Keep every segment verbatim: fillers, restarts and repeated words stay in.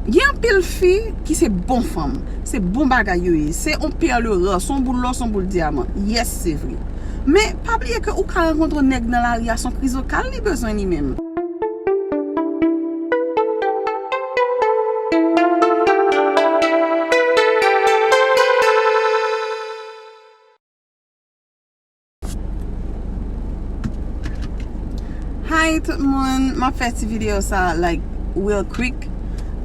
Gen anpil fi ki se bon fanm, se bon bagay yo ye, se on perle rare, se on boul lò, se on boul dyaman. Yes, se vre. Men, pa bliye ke ou ka rankontre nèg nan lari a, se on krizokal li bezwen li menm. Hi tout moun, m ap fè ti videyo sa like real quick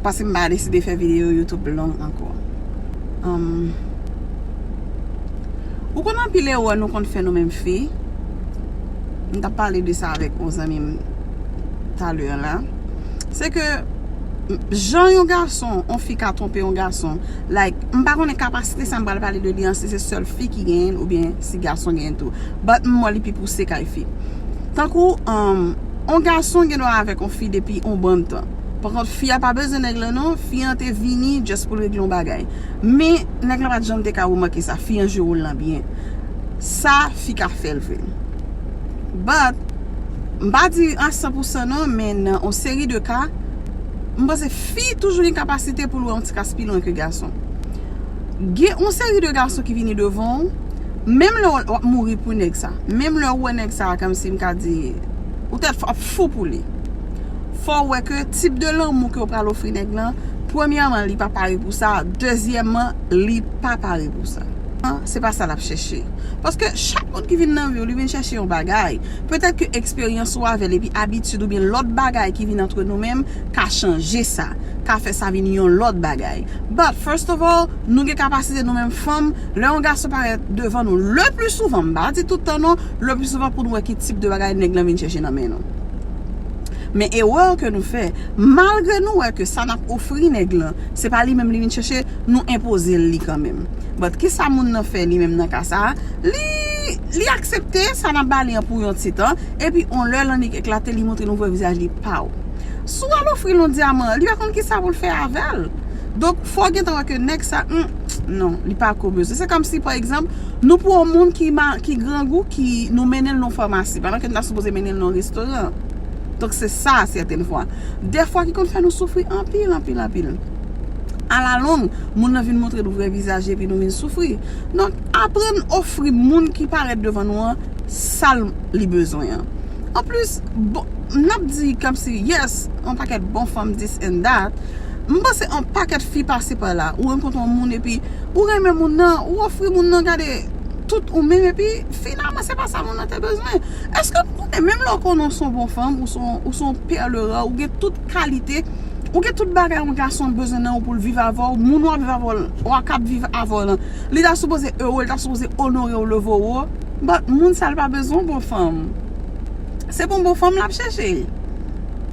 paske m pa deside fè videyo YouTube long ankò. Um, ou konn anpil erè nou konn fè nou menm fi. M t ap pale de sa avèk yon zanmi m talè la. Se ke jan yon gason, yon fi ka twonpe yon gason, like, m pa konnen kapasite sa m pral pale de li an, si se sèl fi ki genyen l oubyen si gason genyen l tou. But m wè li pi pouse kay fi. Tankou, um, yon gason gen dwa avèk yon fi depi yon bann tan. Pankont, fi a pa bezwen nèg lan non, fi an te vini just pou l regle yon bagay. Men, nèg lan pa t janm te ka remake sa, fi an jwe wòl lan byen. Sa, fi ka fè l vre. But, m pa di a san pou san non, men nan yon seri de ka, m panse fi toujou gen kapasite pou l wè yon ti kras pi lwen ke gason. Gen yon seri de gason ki vini devan w, menm lè w ap mouri pou nèg sa, menm lè w wè nèg sa, kòmsi m ka di, ou tèt ap fou pou li. Fò w wè ke tip de lanmou ke w pral ofri nèg lan, premyèman, li pa pare pou sa, dezyèmman, li pa pare pou sa. Se pa sa l ap chèche. Paske chak moun ki vin nan vi w, li vin chèche yon bagay. Petèt ke eksperyans ou avè l epi abitid oubyen lòt bagay ki vin antre nou menm ka chanje sa, ka fè sa vin yon lòt bagay. But first of all, nou gen kapasite nou menm fanm, lè yon gason parèt devan nou, le pli souvan, m pa di tout tan non, le pli souvan pou nou wè ki tip de bagay nèg lan vin chèche nan men nou. Men erè ke nou fè, malgre nou wè ke sa n ap ofri nèg lan, se pa li menm li vin chèche, nou enpoze l li kanmenm. But kisa moun nan fè li menm nan ka sa a? Li, li aksepte sa n ap ba li an pou yon ti tan, epi yon lè lannik eklate, li montre nou vrè vizaj li pa w. Si w al ofri l yon dyaman, li pa konn kisa pou l fè avè l. Donk, fò w gentan wè ke nèg sa, hmm, non, li pa ko bezwen. Se kòmsi, pa egzanp, nou pran yon moun ki ma-, ki grangou, ki nou mennen l nan yon famasi, pandan ke n ta sipoze mennen l nan yon restoran. Donk, se sa, sètèn fwa. Dèfwa ki konn fè nou soufri anpil, anpil, anpil. Alalong, moun nan vin montre nou vrè vizaj li epi nou vin soufri. Donk, aprann ofri moun ki parèt devan nou an sa l, li bezwen an. Anplis, bon, n ap di kòmsi, yes, yon pakèt bon fanm, this and that. M panse yon pakèt fi pase pa la. Ou rankontre yon moun epi ou renmen moun nan, ou ofri moun nan gade tout ou menm epi finalman se pa sa moun nan te bezwen. Èske nou konnen menm lè w konnen w se yon bon fanm, ou se yon, ou se yon perle rare, ou gen tout kalite, ou gen tout bagay yon gason bezwen nan ou pou l viv avè w, moun w ap viv avè w, w ap kab viv avè w lan, li ta sipoze ere w, li ta sipoze onore w, leve w wo, but moun sa l pa bezwen yon bon fanm. Se pou bon fanm l ap chèche.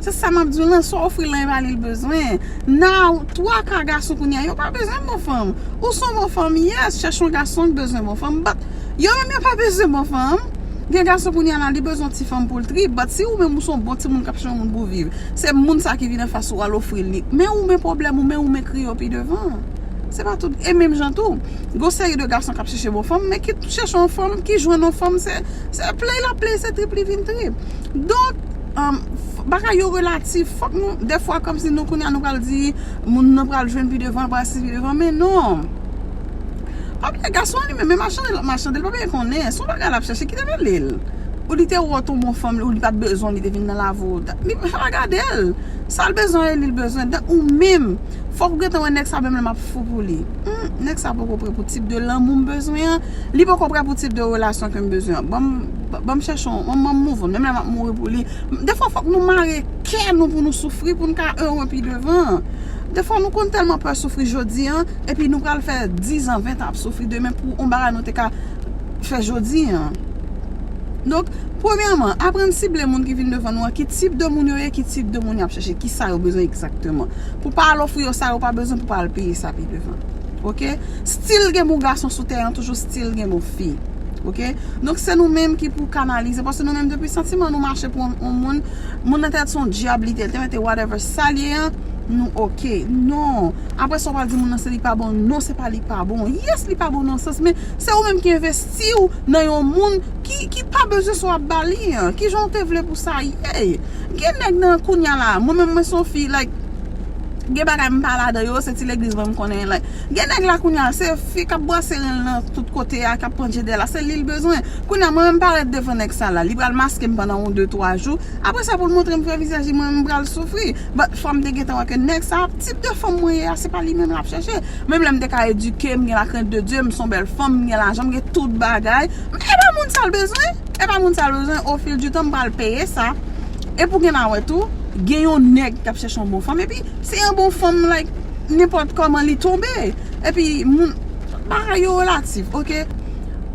Se sa m ap di w lan, sa w ofri l lan e pa li l bezwen. Now, twa ka gason kounye a, yo pa bezwen bon fanm. Ou se yon bon fanm, yes, chèche yon gason ki bezwen bon fanm, but yo menm yo pa bezwen bon fanm. Gen gason kounye a la, li bezwen ti fanm pou l trip, but si ou menm ou se yon bon timoun k ap chèche yon moun pou viv, se moun sa ki vin anfas ou al ofri l li. Men ou men pwoblèm ou, men ou men kriye w pi devan. Se pa tout, e menm jan tou, gon seri de gason k ap chèche bon fanm, men ki chèche yon fanm, ki jwenn yon fanm, se, se play l ap play, se trip li vin trip. Donk, um, f-, bagay yo relatif, fòk nou, dèfwa kòmsi nou kounye a nou pral di, moun nan pral jwenn pi devan, pral si pi devan, men non. Pa bliye gason an li menm, e machande l ap machande, l pa byen konnen, se yon bagay l ap chèche, kite rele l. Ou li te wè w te yon bon fanm, ou li pa t bezwen w, li te vin nan lavi w, li pa gade l. Sa l bezwen, e li l bezwen. Donk ou menm, fòk ou gentan wè nèg sa menm lè m ap fou pou li. Hmm, nèg sa poko prè pou tip de lanmou m bezwen an, li poko prè pou tip de relasyon ke m bezwen an. Ban m, ban m chèche yon, ban m, ban m move on, menm lè m ap mouri pou li. Dèfwa fòk nou mare kè nou pou nou soufri, pou n ka ere pi devan. Dèfwa nou konn tèlman pè soufri jodi an, epi nou pral fè diz an, ven tan ap soufri demen pou yon bagay nou te ka fè jodi an. Donk, premyèman, aprann sible moun ki vin devan nou an, ki tip de moun yo ye, ki tip de moun y ap chèche, ki sa yo bezwen egzakteman. Pou pa al ofri yo sa yo pa bezwen, pou pa al peye sa pi devan. Oke? Still gen bon gason sou tè an, toujou still gen bon fi. Oke? Donk, se nou menm ki pou kanalize, paske nou menm depi santiman nou mache pou yon, yon moun, moun nan tèt se yon dyab li te, te mete whatever sa l ye an, nou oke. Non. Apre sa, w pral di moun nan se li pa bon. Non, se pa li pa bon. Yes, li pa bon nan sans, men se ou menm ki envesti w nan yon moun ki, ki pa bezwen sa w ap ba li an. Kijan w te vle pou sa ye? Gen nèg nan kounye a la, mwen menm mwen se yon fi, like, Gen bagay m pa ladan yo, se ti legliz mwen m konnen. Like, gen nèg la kounye a, se fi k ap brase ren l nan tout kote a, k ap pran djedè la, se li l bezwen. Kounye a, mwen menm parèt devan nèg sa la, li pral maske m pandan yon de twa jou. Apre sa, pou l montre m vrè vizaj li, mwen menm m pral soufri. But fò m te gentan wè ke nèg sa, tip de fanm mwen ye a, se pa li menm l ap chèche. Menm lè m te ka edike, m gen lakrent de Dye, m se yon bèl fanm, m gen lajan, m gen tout bagay. E pa moun sa l bezwen. E pa moun sa l bezwen, au fil du temps, m pral peye sa. E pou gen a wè tou, gen yon nèg k ap chèche yon bon fanm, epi se yon bon fanm, like, nenpòt kòman li tonbe. Epi, moun, bagay yo relatif, oke?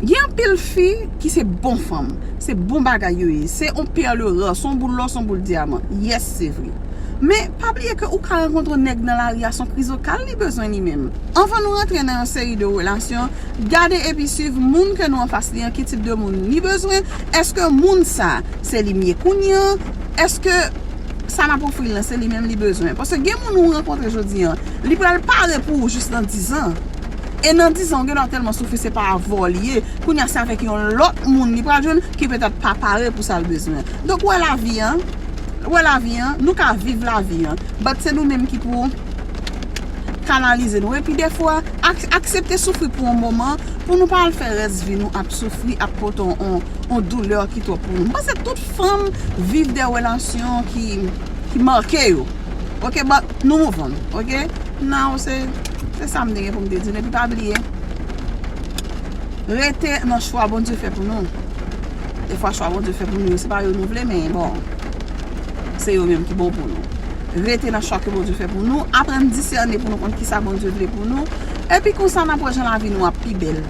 Gen anpil fi ki se bon fanm, se bon bagay yo ye, se yon pèl ra, se yon boul lò, se yon boul dyaman. Yes, se vre. Men, pa bliye ke ou ka rankontre yon nèg nan lari a, se yon krizokal li bezwen li menm. Anvan nou rantre nan yon seri de relasyon, gade epi swiv moun ke nou anfas li an, ki tip de moun li bezwen. Èske moun sa, se li m ye kounye a? Èske sa m ap ofri l lan, se li menm li bezwen? Paske gen moun ou rankontre jodi a, li pral pare pou ou jis nan dizan. E nan dizan, ou gen dwa tèlman soufri, se pa avè w li ye. Kounye a, se avèk yon lòt moun li pral jwenn ki petèt pa pare pou sa l bezwen. Donk, wè lavi an, wè lavi an, nou ka viv lavi an. But se nou menm ki pou kanalize nou. Epi defwa, ak- aksepte soufri pou yon moman, pou nou pa al fè rès vi nou ap soufri, ap pote yon, yon, yon doulè ki twòp pou nou. M panse tout fanm viv de relasyon ki, ki make yo. Oke, but nou move on, oke? Now, se, se sa m te gen pou m te di nou. Epi pa bliye, rete nan chwa Bondye fè pou nou. Defwa chwa Bondye fè pou nou yo, se pa yo nou vle, men bon, se yo menm ki bon pou nou. Rete nan chwa ke Bondye fè pou nou, aprann disène pou nou konn kisa Bondye vle pou nou, epi konsa n ap wè jan lavi nou ap pi bèl.